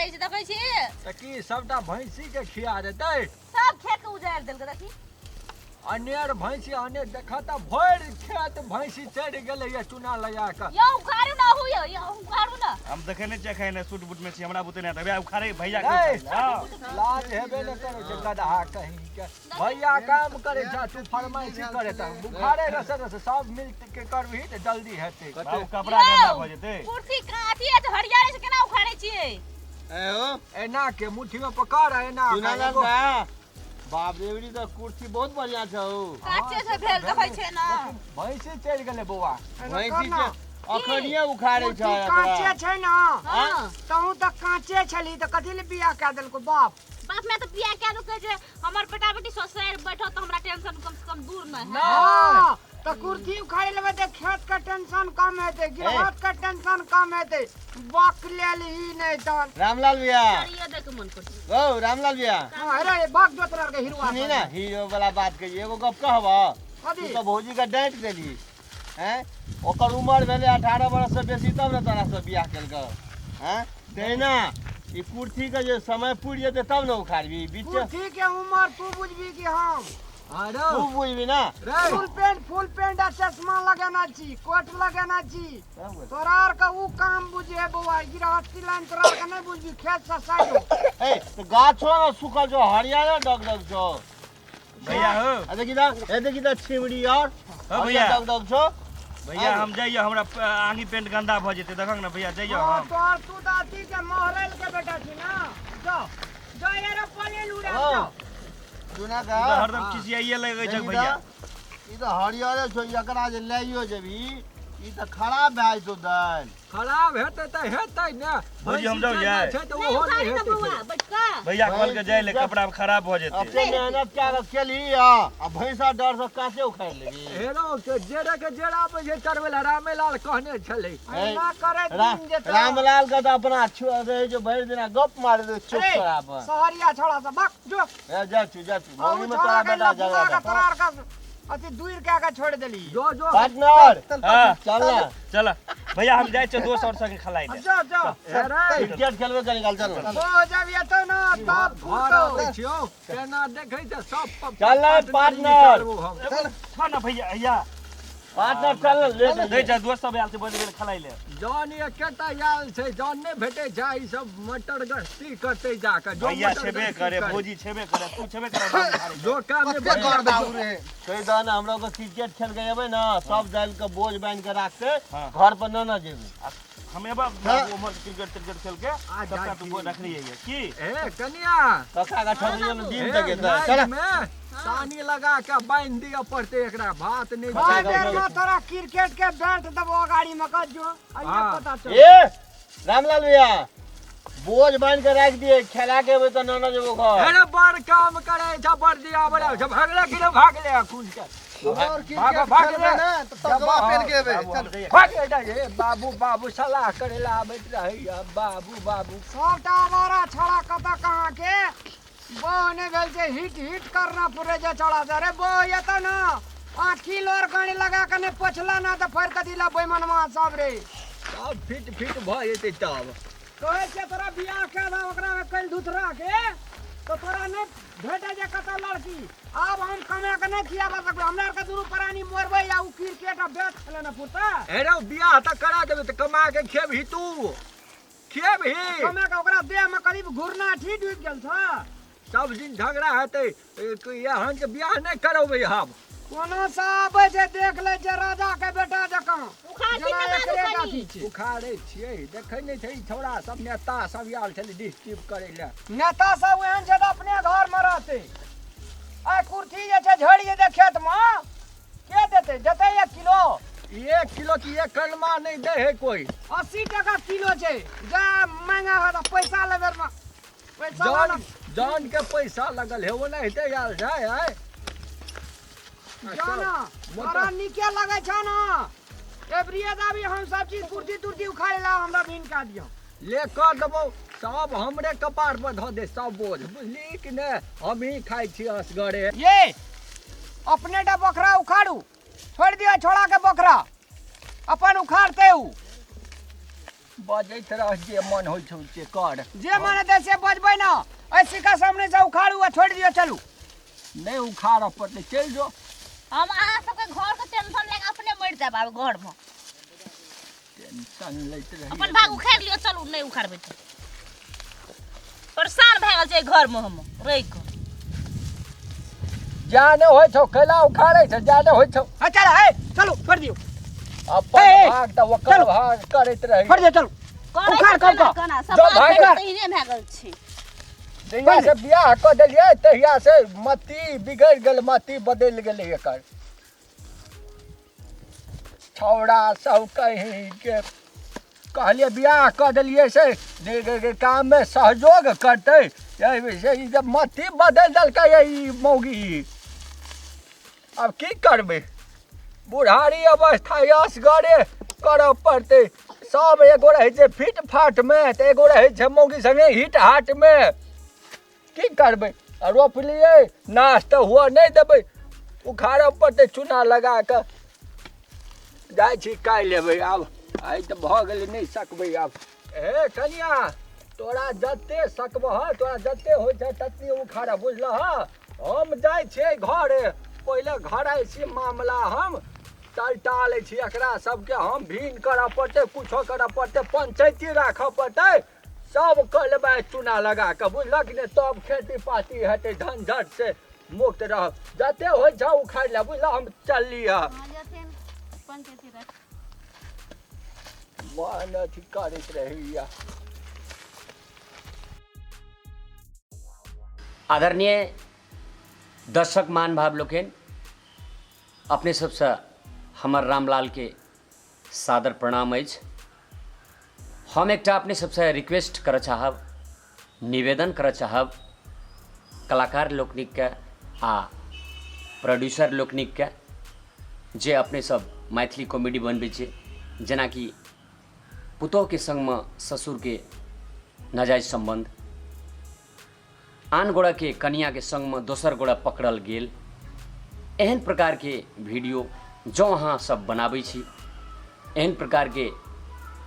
रहै छै, देखै छी। तऽ की सबटा भैंसी के खिया देतै? सब खेत के उजाड़ि देलकै, देखी। अनेर भैंसी अनेर देखा तऽ भरि खेत भैंसी चढ़ि गेलैया चूना लगा कऽ। यौ उखाड़ू ना अहू, यौ यौ उखाड़ू ना। हम देखे नहि छियै, एखन सूट बूट में छी, हमरा बुते नहि हेतै। भैया उखाड़े, भैया के रे, उखाड़े। हँ। लाज हेबे नहि करै छै गदहा कहीं के। भैया काम करै छै, तू फरमाइशी करै तऽ उखाड़े रसे रसे सब मिल के करबही तऽ जल्दी हेतै। बाबू कपड़ा गंदा भऽ जेतै। कुर्सी अथी अछि, हरियर अछि, केना उखाड़ै छियै? ए हो। एना के मुट्ठी में पकड़ आ एना चुनालाल एगो- बा बाप रे, एबरी तऽ कुर्सी बहुत बढ़िया छौ। काचे से भेल देखै छै ना। भैंसी चलि गेलै बौआ। भैंसी छै अखनिये उखाड़े छै। कुर्सी कांचे छै ना। हँ। तहूँ तऽ कांचे छली तऽ कथी ले बियाह कए देलको बाप? बाप माय तऽ बियाह कए देलकै जे हमर बेटा बेटी ससुरारि बैठत तऽ हमरा टेंशन कम से कम दूर नहि हैत। हँ, तऽ कुर्सी उखाड़ि लेबै तऽ खेत के टेंशन कम हेतै, गिरहत के टेंशन कम हेतै। बक लेल ही नहि तहन। रामलाल भैया। गाड़िए दै के मन करै छै। ओ रामलाल भैया। हँ, अरे बक जो तोरा के हिरुआ। सुनी ना, हीरो वाला बात कही, एगो गप कहब? कथी? तू तऽ भौजी के डांटि देली हैं, ओकर उमर भेलै 18 बरस से बेसी तब ने तोरा से बियाह केलकौ हैं, तहिना ई कुर्सी के जे समय पुरि जेतै तब ने उखाड़बी बीच। कुर्सी के उमर तू बुझबी कि हम? अरे तू बुझबी ना। रे फुल पेंट, फुल पेंट आ चश्मा लगेना छी, कोट लगेना छी, तोरा आर के ऊ काम बुझे बौआ, गृहस्थी लाइन तोरा आर के नहीं बुझबी, खेत से साइड हो। ए तो गाछो ना सुखल छौ, हरियर डग डग छौ। भैया हो। आ देखी त, ए देखी त छिमड़ी और हो भैया। डग डग छौ। भैया हम जाइयो, हमरा आंगी पेंट गंदा भऽ जेतै, देखक ने भैया जाइयो। हाँ, हम तोहर तू तऽ अथी के महरैल के बेटा छी ना, जो जो एरोप्लेन उड़ा हाँ। जो। सुना तू का तऽ हरदम खिसियाइए लगै छै देखी भैया। त, ई तऽ हरियरे छौ, एकरा जे लैयो जेबही ई तऽ खराब भए जेतौ दालि। खराब हेतै तऽ हेतै ने। भौजी, हम भैंसी जाउ चलि यै? जाइ छै तऽ नहि ओहो नहि उखाड़ू ना हेतै बौआ फेर। बैठ कऽ। भैया कहलकै जाय ले, कपड़ा खराब भऽ जेतै। अपने मेहनत कए कऽ केलही आ भैंसा डर से काचे उखाड़ि लेबही। हेरो के जेरे के जेरा आबै छै चढ़बै लए, रामेलाल कहने छलै। एना करे दिन जेतौ। रामलाल के तऽ अपना रहै छै भरि दिना गप मारै रहै, चुप अरे, करा अपन। शहरिया छोड़ा सब बक जो। ए जा छु, जा छु। आ उ मम्मी में छोड़ा तोरा के बेटा लफुआ झगड़ा के दे। तोरा आर के अथी दूर कए के छोड़ देली। जो जो। पार्टनर। हाँ। चल ना। चल भैया, हम जाइ छियै दोस्त और संगे खेलाइ ले। जो जो। हे रे। क्रिकेट खेलबे कनी काल, चल ना। ओ जब एतौ ना तब घर फूटौ। आबै छियौ, केना देखै छै सब चल ना, पार्टनर पार्टनर। निकालबो हम। चल छह ना भैया, भैया। पार्टनर चल ना, लेट दै छै दोस्त सब आयल छै बजबै खेलाइ ले। जौन एकेटा आयल छै, जौन नहि भेटै छै, ई सब मटर गश्ती करतै जाके। जो भैया मटर छेबे गश्ती करे, करे। भौजी छेबे करे, तू छेबे करे, हम उखाड़ै। जो काम नहि कते भेटै गर्दा उड़े। कहि दह ने, हमरा के क्रिकेट खेल के एबै ना, सब दालि के बोझ बान्हि के राखते हाँ। घर पर न न जेबै। हम एबा बाबू उम्हर से क्रिकेट त्रिकेट खेल के आ सबटा जाइ तू छी। बोझ रखने रहियै की? ए कनिया। कका के ठकलियो ने दिन हे, तक एतै। नाइट चल। में सानी लगा के बान्हि दिअ पड़तै एकरा, भात नहि कए देतै। बेर में तोरा क्रिकेट के बैट देबो गाड़ी में कह जो अइया हाँ। पता चल। ए रामलाल भैया, बोझ बान्हि के राखि दिए, खेला के एबै तऽ न न जेबो घर। अरे बड़ काम करे छै, बड़ दिया बड़ा छै, भागले कि नहि भागले खून के। और भागो, क्रिकेट भाग खेलबै रे। ना तऽ तगवा जब- पेन के एबै। बाबू, हम चल। जाइए। भाग रे, बाबू बाबू सलाह करे ला आबैत रहैया, बाबू बाबू। सबटा आवारा छौड़ा कतऽ कहाँ के बो नहि भेल छै, हिट हिट करना पड़ै छै छौड़ा से। अरे बो एतऽ ना आँखी लोर गाड़ी लगा के नहि पोछला ना तऽ फाड़ि कऽ दिला बेईमानवा सब रे। सब फिट फिट भऽ जेतै तब। कहै छियै तोरा बियाह कए दह ओकरा में कल धुथरा के तऽ तोरा नहि भेटै छै कतऽ लड़की। आब हम कमा के नहि खियाबऽ सकबै, हमरा आरके दुनू प्राणी मरबै आ उ क्रिकेट आ बैट खेले ने पुरतै। हे रौ, बियाह तऽ करा देबै तऽ कमा के खेबही तू, खेबही। कमा के ओकरा देह में करीब घुरना ठीक डूबि गेल छ। सब दिन झगड़ा हेतै, एहन के बियाह नहि करबै हम। कोनो सा आबै छै देख लै छै राजा के बेटा जकाँ। उखाड़ जेना छी एकरे ने गाछी छै। उखाड़ै छियै, देखै नहि छै ई छौड़ा सब नेता सब आयल छलै डिस्ट्रिब करै लए। नेता सब एहन छै तऽ अपने घर में रहतै। आ कुर्थी जे छै झड़ि जेतै खेत में, के देतै? देतै 1 किलो? 1 किलो की 1 कलमा नहि दै है कोई। 80 टका किलो छै, जा महंगा होत पैसा लेबै में। पैसा जौन वाला जौन के पैसा लगल है ओ नहीं ते आयल छै आय। जाना तोरा नीके लगै छौ ना। एबरिए दाबी हम सब चीज कुर्ती तुर्ती उखाड़े ला हमरा बिन का दियो। ले कर देबो सब हमरे कपार पर धऽ दे सब बोझ, बुझली कि ने? हम ही खाइ छी असगरे। ये अपने टा बकरा उखाड़ू, छोड़ दियो छोड़ा के बकरा अपन उखाड़ते उ। बजैत रह जे मन होइ छौ से कर। जे मन हेतै से बजबै न। एहि सिक्का सामने से उखाड़ू आ छोड़ि दियौ, चलू। नहि उखाड़ऽ पड़तै, चलि जो। हम अहाँ सबके घर के टेंशन लेके अपने मरि जायब आब घर में। टेंशन लैत रही। अपन भाग उखाड़ि लियौ, चलू। नहि उखाड़बै तऽ परेशान भए गेल छै घर में हम रहि कऽ। जा नहि होइ छौ, कैला उखाड़ै छै? जा नहि होइ छौ। हाँ, चल हे, चलू, छोड़ि दियौ। अपन ए, ए, भाग तऽ ओकर चलू। भाग करैत रही। छोड़ि दियौ, चलू। करै उखाड़, छै कऽ, केना कऽ। केना सब जो बात भाग। भेल तहिने भए गेल छै। जहिया से बियाह कऽ देलियै तहिया से मति बिगड़ि गेल, मति बदलि गेलै एकर। छौड़ा सब कहीं के कहलियै बियाह कऽ देलियै से जे जे- जे काममे सहयोग करतै, ये से ई जब मति बदलि देलकै ई मौगी। आब की करबै? बुढ़ारी अवस्था असगरे करऽ पड़तै सब। एगो रहै छै फिट फाटमे तऽ एगो रहै छै मौगी सङ्गे हिट हाटमे। की करबै? आ रोपलियै, नाश तऽ हुअ नहि देबै, उखाड़ऽ पड़तै चूना लगा कऽ। जाइ छी, काल्हि एबै आब। आइ तऽ भऽ गेलै, नहि सकबै आब। हे कनिया, तोरा जते सकबह, तोरा जते होइ छै ततनी उखाड़ऽ, बुझलह? हम जाइ छियै घरे, पहिले घर आइ छी, मामला हम टलटा लै छी। एकरा सबके हम भीन करऽ पड़तै, कुछो करऽ पड़तै, पंचैती राखऽ पड़तै, सब कऽ लेबै चूना लगा कऽ, बुझलक ने? तब खेती पाती हेतै, झंझट से मुक्त रहब। जते होइ छौ उखाड़ि ले, बुझलह? हम चलली हँ। पंचैती राख। मन अथी करैत रहैया। आदरणीय दर्शक महानुभाव लोकनि, अपने सबसँ हमर रामलालके सादर प्रणाम अछि। हम एकटा अपने सबसँ रिक्वेस्ट करऽ चाहब, निवेदन करऽ चाहब कलाकार लोकनिकके आ प्रोड्यूसर लोकनिकके जे अपने सब मैथिली कॉमेडी बनबै छियै, जेनाकि पुतोहके सङ्गमे ससुरके नाजायज सम्बन्ध, आन गोड़ाके कनियाके सङ्गमे दोसर गोड़ा पकड़ल गेल, एहन प्रकारके वीडियो जँ अहाँ सब बनाबै छी, एहन प्रकारके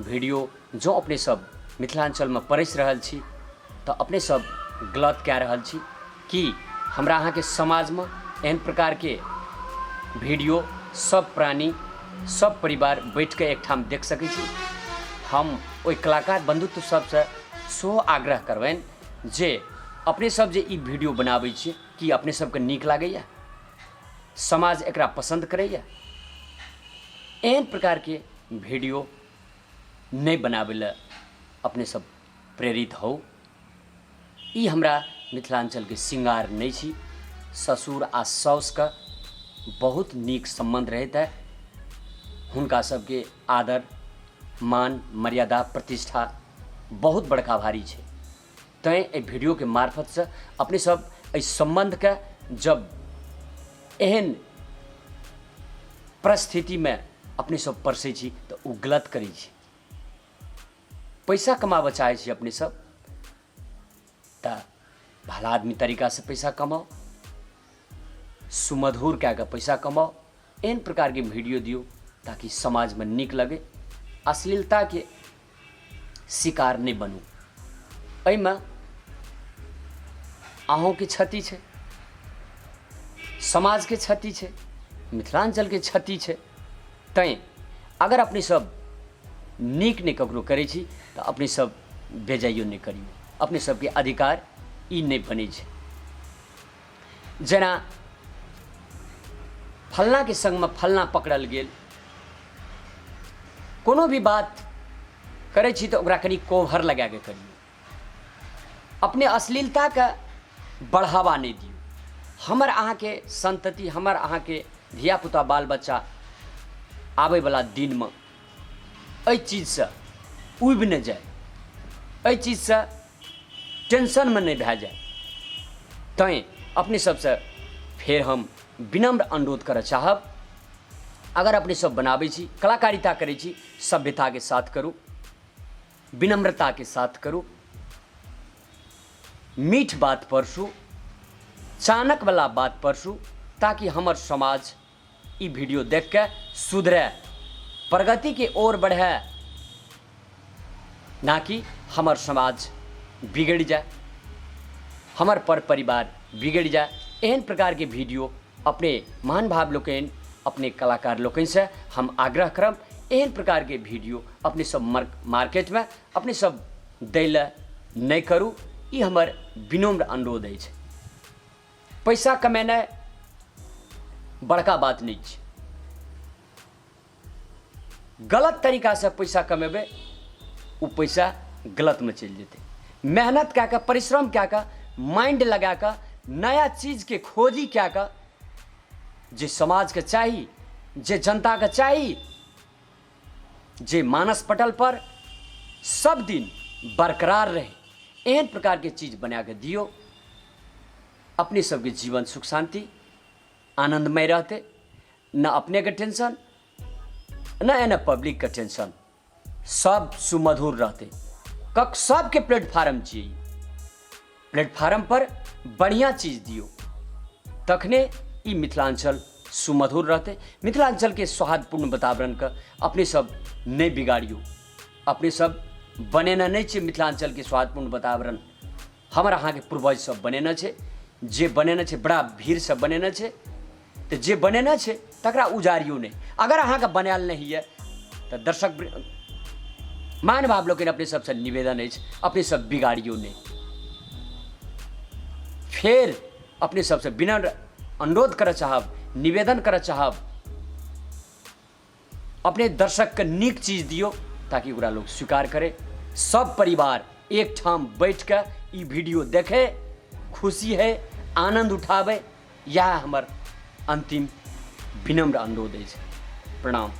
वीडियो जँ अपने सब मिथिलाञ्चलमे परसि रहल छी तऽ अपने सब गलत कए रहल छी। कि हमरा अहाँके समाजमे एहन प्रकारके वीडियो सब प्राणी, सब परिवार बैठिके एकठाम देख सकै छी? हम ओहि कलाकार बन्धुत्व सबसँ सेहो आग्रह करबनि जे अपने सब जे ई वीडियो बनाबै छी, की अपने सबके नीक लागैए? समाज एकरा पसन्द करैए? एहन प्रकारके वीडियो नहि बनाबै लए अपने सब प्रेरित होउ। ई हमरा मिथिलाञ्चलके श्रृङ्गार नहि छी। ससुर आ साउसके बहुत नीक सम्बन्ध रहैत है, हुनका सबके आदर मान मर्यादा प्रतिष्ठा बहुत बड़का भारी छै। तैँ एहि वीडियोके मार्फतसँ अपने सब एहि सम्बन्धके जब एहन परिस्थितिमे अपने सब परसै छी तऽ ओ गलत करै छी। पैसा कमाबऽ चाहै छी अपने सब तऽ भला आदमी तरीकासँ पैसा कमाउ, सुमधुर कए कऽ पैसा कमाउ, एहन प्रकारके वीडियो दियौ ताकि समाजमे नीक लगै, अश्लीलताके शिकार नहि बनू। एहिमे अहूँके क्षति छै, समाजके क्षति छै, मिथिलाञ्चलके क्षति छै। तैँ अगर अपने सब नीक नहि ककरो करै छी तऽ अपने सब बेजाइयो नहि करियौ। अपने सबके अधिकार ई नहि बनै छै। जेना फल्लाँके सङ्गमे फल्लाँ पकड़ल गेल, कोनो भी बात करै छी तऽ ओकरा कनि कोभर लगा कऽ करियौ, अपने अश्लीलताके बढ़ावा नहि दियौ। हमर अहाँके सन्तति, हमर अहाँके धियापुता, बाल बच्चा आबैवला दिनमे एहि चीजसँ उबि नहि जाय, एहि चीजसँ टेंशनमे नहि भए जाय, तैँ अपने सबसँ फेर हम विनम्र अनुरोध करऽ चाहब, अगर अपने सब बनाबै छी, कलाकारिता करै छी, सभ्यताके साथ करू, विनम्रताके साथ करू, मीठ बात परसू, चानकवला बात परसू, ताकि हमर समाज ई वीडियो देख के सुधरे, प्रगतिके ओर बढ़े। ना कि हमर समाज बिगड़ि जाय, हमर पर परिवार बिगड़ि जाय। एहन प्रकारके वीडियो अपने महान भाव लोकनि, अपने कलाकार लोकनिसँ हम आग्रह करब, एहन प्रकारके वीडियो अपने सब मार्केटमे अपने सब दै लए नहि करू। ई हमर विनम्र अनुरोध अछि। पैसा कमेनाइ बड़का बात नहि छै। गलत तरीकासँ पैसा कमेबै, ओ पैसा गलतमे चलि जेतै। मेहनत कए कऽ, परिश्रम कए कऽ, माइंड लगा कऽ, नया चीजके खोजी कए कऽ, जे समाजके चाही, जे जनताके चाही, जे मानस पटल पर सब दिन बरकरार रहे, एहन प्रकारके चीज बना कऽ दियौ। अपने सबके जीवन सुख शान्ति आनन्दमय रहतै, न अपनेके टेंशन न एना पब्लिकके टेंशन, सब सुमधुर रहतै। कक सबके प्लेटफार्म छियै, प्लेटफार्म पर बढ़िआँ चीज दियौ, तखने ई मिथिलाञ्चल सुमधुर रहतै। मिथिलाञ्चलके सौहार्दपूर्ण वातावरणके अपने सब नहि बिगाड़ियौ। अपने सब बनेने नहि छियै मिथिलाञ्चलके सौहार्दपूर्ण वातावरण, हमर अहाँके पूर्वज सब बनेने छै। जे बनेने छै बड़ा भीड़सँ बनेने छै, तऽ जे बनेने छै तकरा उजारियौ नहि। अगर अहाँके बनायल नहि होइए तऽ दर्शक महानुभाव लोकनि, अपने सबसँ निवेदन अछि, अपने सब बिगाड़ियौ नहि। फेर अपने सबसँ बिना अनुरोध करऽ चाहब, निवेदन करऽ चाहब, अपने दर्शकके नीक चीज दियौ ताकि ओकरा लोक स्वीकार करे। सब परिवार एकठाम बैठ कऽ ई वीडियो देखे, खुशी है, आनन्द उठाबै। इएह हमर अन्तिम विनम्र अनुरोध अछि। प्रणाम।